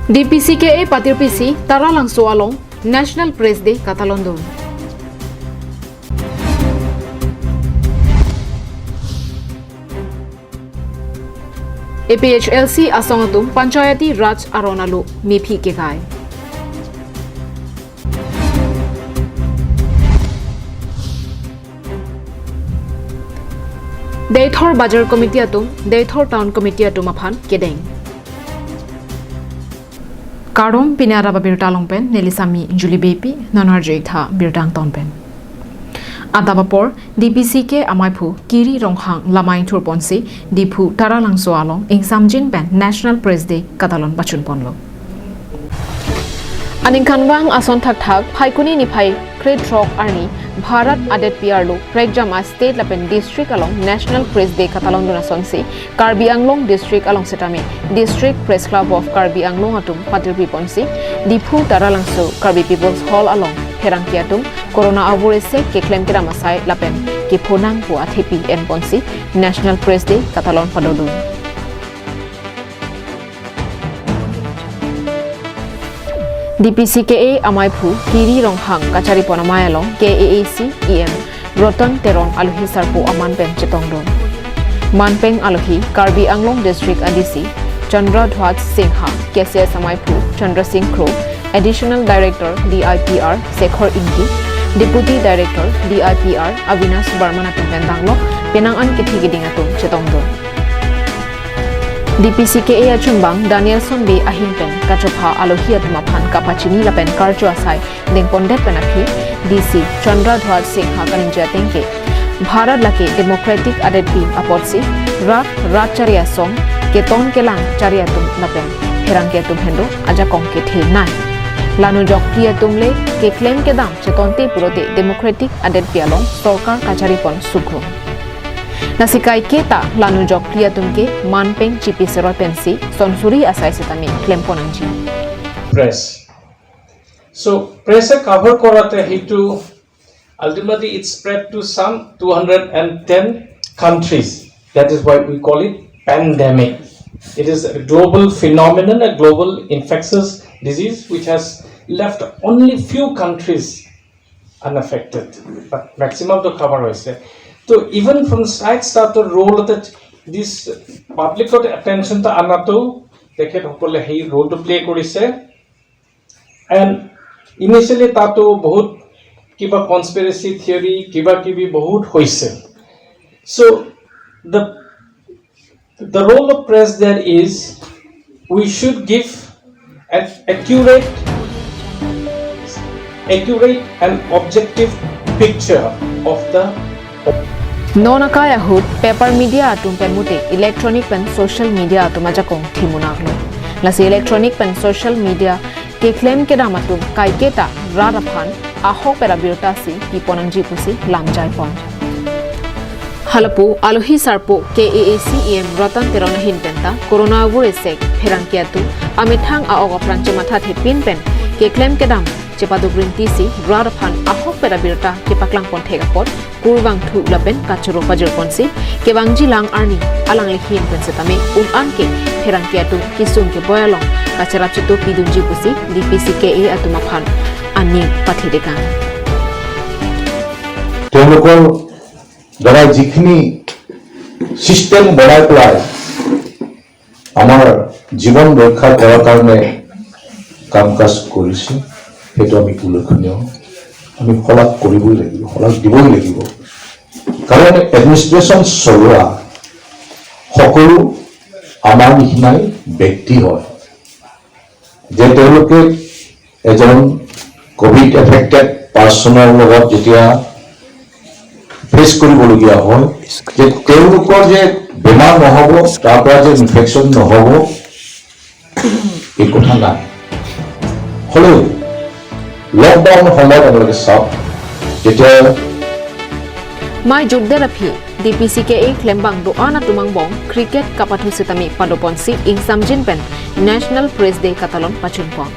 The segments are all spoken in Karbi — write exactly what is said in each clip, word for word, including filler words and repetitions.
D P C K A patirpisi Taralangso along National Press Day katalondun. A P H L C asong atum Panchayati Raj aron alo mephi kekai. Deithor Bajar Committee atum, Deithor Town Committee atum aphan kedeng. Kardom, pini adap abirta along pen neli Sami Julie Beypi, non arju-ik tha birta angton pen. Adap apor, D P C K amaiphu Kiri Ronghang lamai thurponsi Diphu Taralangso along ingsamjin pen National Press Day katalon pachunponlo. Aningkanvang ason thakthak Phaikuni niphai krethrok arni Bharat adetpi arlo prekjam a-state lapen district along National Press Day katalondun asonsi Karbi Anglong district along setame District Press Club of Karbi Anglong atum patirpiponsi Diphu Taralangso Karbi People's Hall along pherangke atum corona avur isi keklem kedam asai lapen kephonang pu athepi enponsi National Press Day katalon padodun. D P C K A amaiphu Kiri Ronghang kacharipon amei along K A A C E M Ratan Teron alohi sarpo aman pen chetongdun. Manpeng alohi Karbi Anglong District A D C Chandra Dhwaj Singha, K C S amaiphu Chandra Singh Kro, Additional Director D I P R Sekhor Ingti, Deputy Director D I P R Avinash Barman atum pen tanglo penang an kethe keding atum chetongdun. D P C K A achunbang Danielson Bey ahin pen kachopha alohi atum aphan kapachini lapen karcho asai dengpondet pen aphi D C Chandra Dhwaj Singha kaningje ateng ke Bharat lake democratic adetpi apotsi rat rat chari asong keton kelang chari atum lapen pherangke atum henlo ajakong kethenei. Lanu jokti atum le keklem kedam chetonte pulote democratic adetpi along sorkar kacharipon sugrum. Lasi kaiketa lanu jokti atum ke manpeng chipi seroi pensi sonsuri asai setame klempon nangji. Press. চ' প্ৰেছে কভাৰ কৰাতে সেইটো ultimately it spread to some two hundred ten countries. That is why we call it pandemic. It is a global phenomenon, a global infectious disease which has left only few countries unaffected, but maximum to cover হৈছে। তো even from right ষ্টাৰ্টৰ ৰ'ল এটা দিছ পাব্লিকত এটেনশ্যন এটা অনাটো তেখেতসকলে সেই ৰ'লটো প্লে কৰিছে। এণ্ড ইনিচিয়েলি তাতো বহুত কিবা কনস্পিৰেচি থিয়ৰী কিবা কিবি বহুত হৈছে। So the the role of press there is we should give an accurate accurate and objective picture of the Non akai ahut paper media atum pen mute electronic pen social media atum ajakong thimu nanglo. Lasi electronic pen social media keklem kedam atum kaiketa rat aphan ahok pera birta si kipon nangji pusi lamjaipon. Halapu alohi sarpo K A A C E M Ratan Teron ahin penta corona avur esek pherangke atum amethang a-ok apran chemathathepin pen keklem kedam chepaduk rinti si rat aphan ahok pera birta kepaklangpon thek apot kurvangthu lapen kachoro pajirponsi kevangji lang arni alangli ahin pen setame un-an ke pherangke atum kesung keboi along kacherap chetu pidunji pusi D P C K A atum aphan aning pathedekang. তেওঁলোকৰ দ্বাৰা যিখিনি ছিষ্টেম বনাই পেলাই আমাৰ জীৱন ৰক্ষা কৰাৰ কাৰণে কাম কাজ কৰিছে, সেইটো আমি উল্লেখনীয়। আমি শলাগ কৰিবই লাগিব, শলাগ দিবই লাগিব। কাৰণ এডমিনিষ্ট্ৰেশ্যন চলোৱা সকলো আমাৰ নিচিনাই ব্যক্তি হয়। যে তেওঁলোকে এজন কভিড এফেক্টেড পাৰ্চনৰ লগত যেতিয়া ফেচ কৰিবলগীয়া হয়, যে তেওঁলোকৰ যে বেমাৰ নহ'ব, তাৰ পৰা যে ইনফেকশ্যন নহ'ব, এই কথা নাই। হ'লেও লকডাউন সময়ত আপোনালোকে চাওক, যেতিয়া Mai jukder aphi D P C K A klembang do-an atum angbong cricket kapathu setame padoponsi ingsamjin pen National Press Day katalon pachunpon.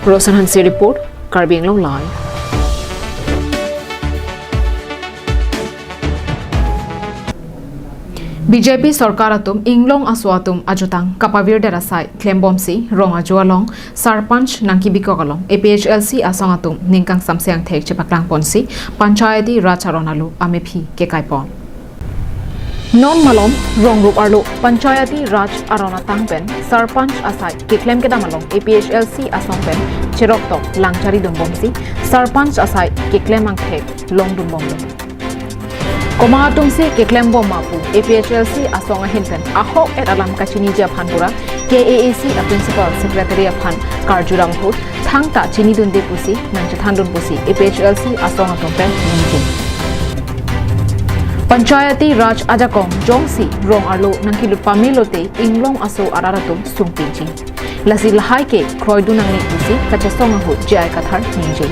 Rosan Hanse report, Karbi Anglong Live. B J P sorkar atum inglong aso atum ajutang kapavirdet asai klembomsi Rong Ajo along sarpanch nangkebikok along A P H L C asong atum ningkang samse angthek chepaklangponsi Panchayati Raj aron alo amephi kekaipon. Non malom rongrup arlo Panchayati Raj aron atang pen sarpanch asai keklem kedam along A P H L C asong pen cheroktok langcharidunbomsi sarpanch asai keklem angthek longdunbomlo. Komat atumsi keklembom ma pu A P H L C asong ahin pen ahok-et alam kachiniji aphan pura K A A C a Principal Secretary aphan karjudam ahut thangta chinidunde pusi nangchethandun pusi A P H L C asong atum pen ningje. Panchayati Raj ajakong jongsi rong arlo nangkelut pamelote inglong aso arat atum sungpinji. Lasi lahai ke kroidun nangne pusi kachesong ahut J I Kathar ningje.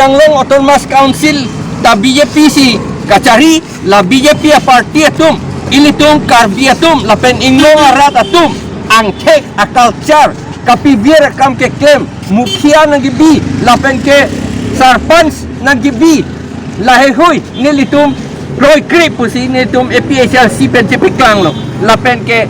Thanglong Autonomous Council ta B J P si kachari, la B J P a party atum, ilitum Karbi atum lapen inglong arat atum angthek a culture kapivir akam keklem, mukhia nangkebi lapen ke sarpanch nangkebi, laheihui nelitum kroikre pusi nelitum A P H L C pen chepaklanglo. Lapen ke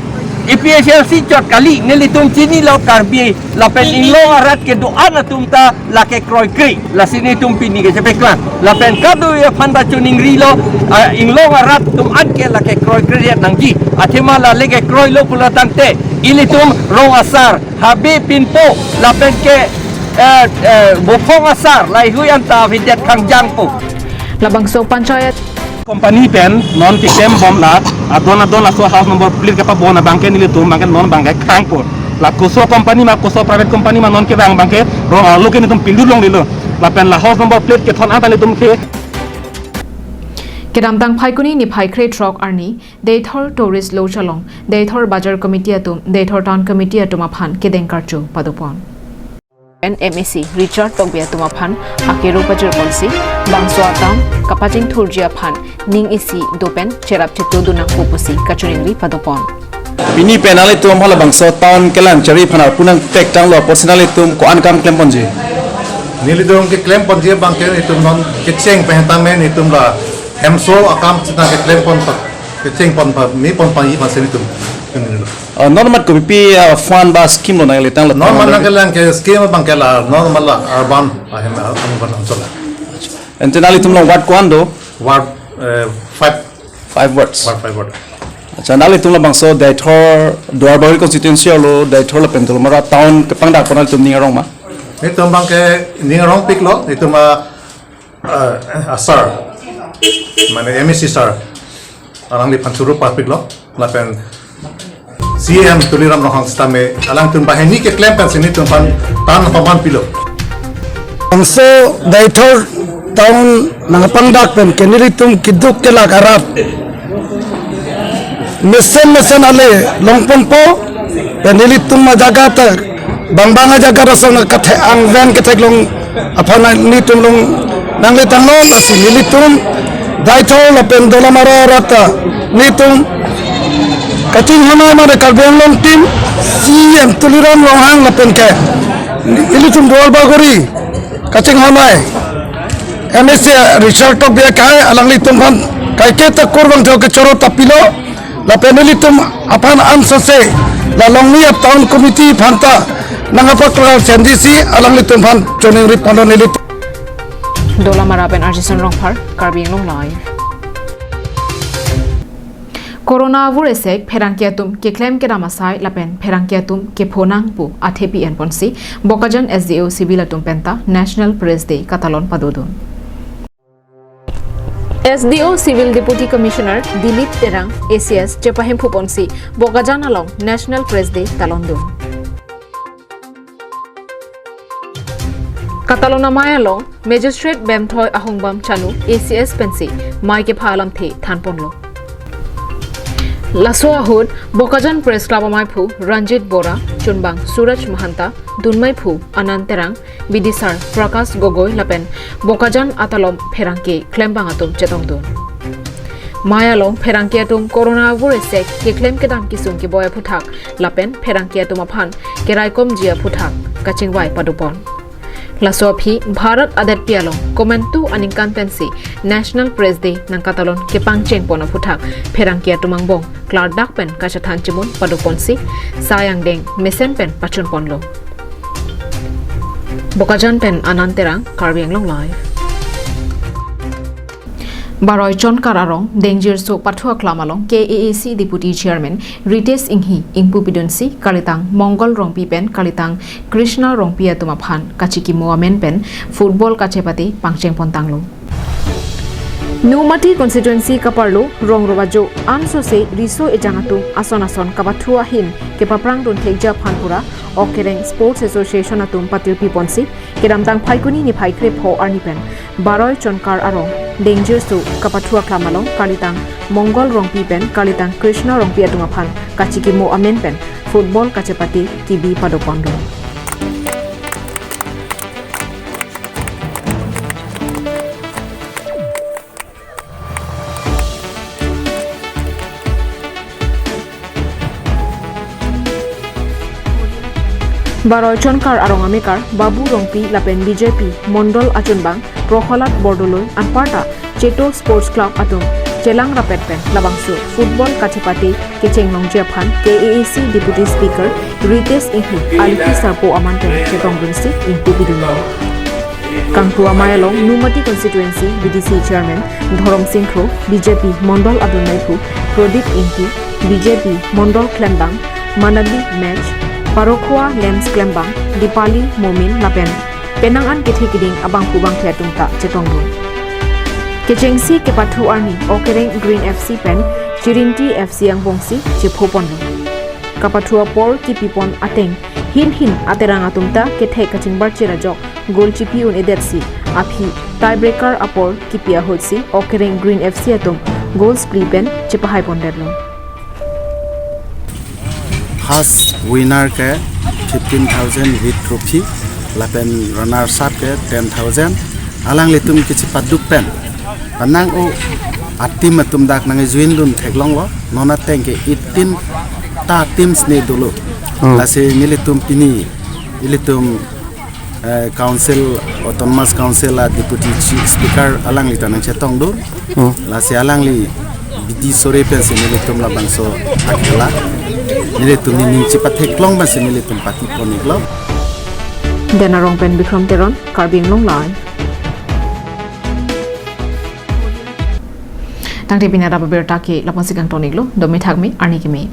A P H L C chot kali, nelitum chinilo Karbi lapen inglong arat kedo-an atum ta lake kroikre, lasi nelitum pini ke chepaklang. Lapen kadokave aphan ta choningrilo, ah, inglong arat atum an ke lake kroikre nangji. Athema la lake kroilo pulo tangte ilitum rong asar, habe pinpo, lapen ke, eh, eh, bophong asar, laheihui anta avedetji kangjangpo. Labangso Panchayat company pen non keklembom la adon adon laso house number plate kepabon abangke nelitum abangke non abangke khangpo. La koso company ma koso private company ma non kevang abangke rong arlo ke nelitum pindun longlelo. Lapen la house number plate kethon anta nelitum ke. Kedamtang Phaikuni niphai krethrok arni Deithor Tourist Lodge along Deithor Bajar Committee atum Deithor Town Committee atum aphan kedeng karcho padopon. N M A C Richard Tokbi atum aphan akero pajirponsi bangso a-town kapachingthurji aphan ning isi dopen cherap chetodun nangpo pusi kachoningri padopon. Pini pen nanglitum halabangso town kelangchari aphan arpu nangtektanglo apotsi nanglitum ko-an kam klemponji? Nelitum keklemponji abangke itum non kecheng pen tame itum la hemso akam sita keklempon pa, kechengpon pa, meponpon ji aphansi itum. Oh, non mat kopi, ah, fund ba scheme lo nangletanglo? Non mat nangkelang ke scheme abangke la, non mat la urban, ah, hem, ah, urban anchal la. Ante nanglitum along ward ko-an do? Ward, eh, five. Five wards. Ward five ward. Accha, nanglitum labangso Deithor Duarbagori constituency arlo Deithor lapen Dolamara town kepangdakpon nanglitum ning arong ma? Itum abangke ning arongpiklo, itum a, eh, a sir, mane M A C sir, alangliphan choro pakpiklo, lapen C E M Tuliram Ronghang sitame alangtum banghini keklem pensi nelitum aphan tan paman pilo. Bangso Deithor town nangpangdak pen ke nelitum keduk kelak arat mesen mesen ale longponpo, pen nelitum ajaga ta bang bang ajaga ta song kathe angven ketheklong aphan nelitum along nangletanglo, lasi nelitum Deithor lapen Dolamara arat ta nelitum kachinghon-ai mane Karbi Anglong team, C E M Tuliram Ronghang lapen ke nelitum Duarbagori kachinghon-ai M A C Richard Tokbi akai alanglitum aphan kaike ta kurvangthu kechoro ta pilo, lapen nelitum aphan ansose la Longnia town committee aphan ta nangpaklang chengjisi alanglitum aphan choningri ponlo nelitum. Dolamara pen Arjison Rongphar, Karbi Anglong Live. Corona avur esek pherangke atum keklem kedam asai lapen pherangke atum kepho nang pu athepi enponsi Bokajan S D O Civil atum penta National Press Day katalon padodun. S D O Civil Deputy Commissioner Dilip Terang A C S chepahemphuponsi Bokajan along National Press Day talondun. Katalon amei along Magistrate Bemthoi Ahongbam Chanu A C S pensi mei kepha alamthe thanponlo. Laso ahut Bokajan Press Club ameiphu Ranjit Bora, chunbang Suraj Mahanta, dunmeiphu Anand Terang, bidisar Prakash Gogoi lapen Bokajan atalon pherangke klembang atum chetongdun. Mei along pherangke atum Corona avur esek keklem kedam kesung keboi aphuthak lapen pherangke atum aphan keraikomji aphuthak kachingvai padopon. Laso aphi Bharat adetpi along komantu aningkan pensi National Press Day nangkatalon kepangcheng pon aphuthak pherangke atum angbong klardak pen kachethan chimun pado ponsi sai angdeng mesen pen pachun ponlo. Bokajan pen Anand Terang, Karbi Anglong Live. Baroi Chonkar arong Dengjirso Pathu Aklam along K A A C Deputy Chairman Ritesh Enghi ingpu pidunsi kalitang Mongol Rongpi pen kalitang Krishna Rongpi atum aphan kachikimo amen pen football kachepate pangcheng pontanglo. Nomati constituency kaparlo rong rovajo ansose riso ejang atum ason ason kapathu ahin kepaprang dun thekji aphan pura Okereng Sports Association atum patirpi ponsi kedamtang Phaikuni niphai krepho arni pen Baroi Chonkar arong Dengjirso Kapathu Aklam along kalitang Mongol Rongpi pen kalitang Krishna Rongpi atum aphan kachikimo amen pen football kachepate kibi pado ponlo. Baroi Chonkar arong amekar Babu Rongpi lapen B J P Mondol achunbang Prohalad Bordoloi anparta Cheto Sports Club atum chelang rapet pen labangso football kachepate kecheng longji aphan K A A C Deputy Speaker Ritesh Enghi aliki sarpo aman pen chetongdunsi ingpu pidunlo. Kangpu amei along Nomati Constituency B D C Chairman Dhorom Sing Kro, B J P Mondol adun meiphu Pradip Ingti, B J P Mondol klembang Manabi Mech, Parokhua Lems klembang Dipali Momin lapen penang an kethe kiding abangphu bangthe atum ta chetongdun. Kechengsi kepathu arni Okereng Green F C pen Chirinti F C angbongsi chepho ponlo. Kapathu apor kipi pon ateng hin hin aterang atum ta kethek kachingbar chir ajok goal chipi un-edetsi aphi tiebreaker apor kipi ahutsi Okereng Green F C atum goals phli pen chepahai pondetlo. First winner ke fifteen thousand with trophy, lapen runners up ke ten thousand. Alanglitum kachepaduk pen penang o a-team atum dak nangjoin dun theklonglo. Non ateng ke eighteen ta teams ne dolo. Hmm. Lasi nelitum pini ilitum eh, Council, Autonomous Council a Deputy Chief Speaker alangli ta nangchetongdun. Hmm. Lasi alangli bidi sore pensi nelitum labangso akhela nelitum nening chepatheklong pensi nelitum pati pon-iklo. Den arong pen Bikram Teron, Karbi Anglong Live. Tangte pini arap abirta ke lapu-ansi kangton-iklo, dome thakme, arni keme.